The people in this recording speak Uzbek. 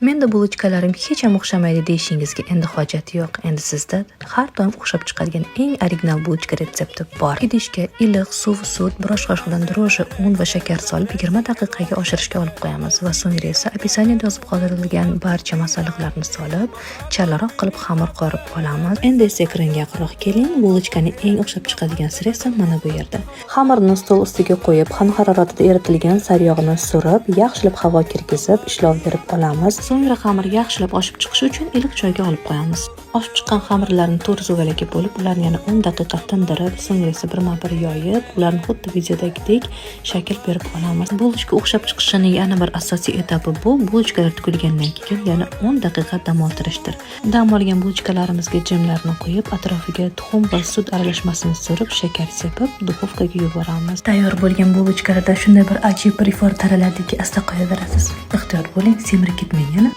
Menda булочка larim hech ham o'xshamaydi deyishingizga endi hojat yo'q. Endi sizda har doim o'xshab chiqadigan eng original булочка retsepti bor. Idishga iliq suv, sut, bir osh qoshiqdan дрожжи, un va shakar solib, 20 daqiqaga oshirishga olib qo'yamiz va so'ngra esa описание da yozib qoldirilgan barcha masalliqlarni solib, chalaroq qilib xamir qorib olamiz. Endi esa ekranga yaqinroq keling. Булочка ni eng o'xshab chiqadigan siri esa mana bu yerda. Xamirni stol ustiga qo'yib, xona haroratida eritilgan sariyog'ni surib, yaxshilab havo kirgizib, ishlov berib olamiz. So'ngra xamir yaxshilab oshib chiqishi uchun iliq joyga olib qo'yamiz. Oshib chiqqan xamirlarni to'rt zuvalakka bo'lib, ularni yana 10 daqiqa tindirib, so'ngra esa birma-bir yoyib, ularni xuddi videodagidek shakl berib olamiz. Булочка o'xshab chiqishining yana bir asosiy etapi bu булочка lar tugilgandan keyin yana 10 daqiqa dam oldirishdir. Dam olgan булочка larimizga jemlarni quyib, atrofiga tuxum va sut aralashmasini surib, shakar sepib, духовка ga yuboramiz. Tayyor bo'lgan булочка larda shunday bir ajib bir ifor taraladiki, asta qo'yaverasiz. Ehtiyot bo'ling, semirib ketmang yana.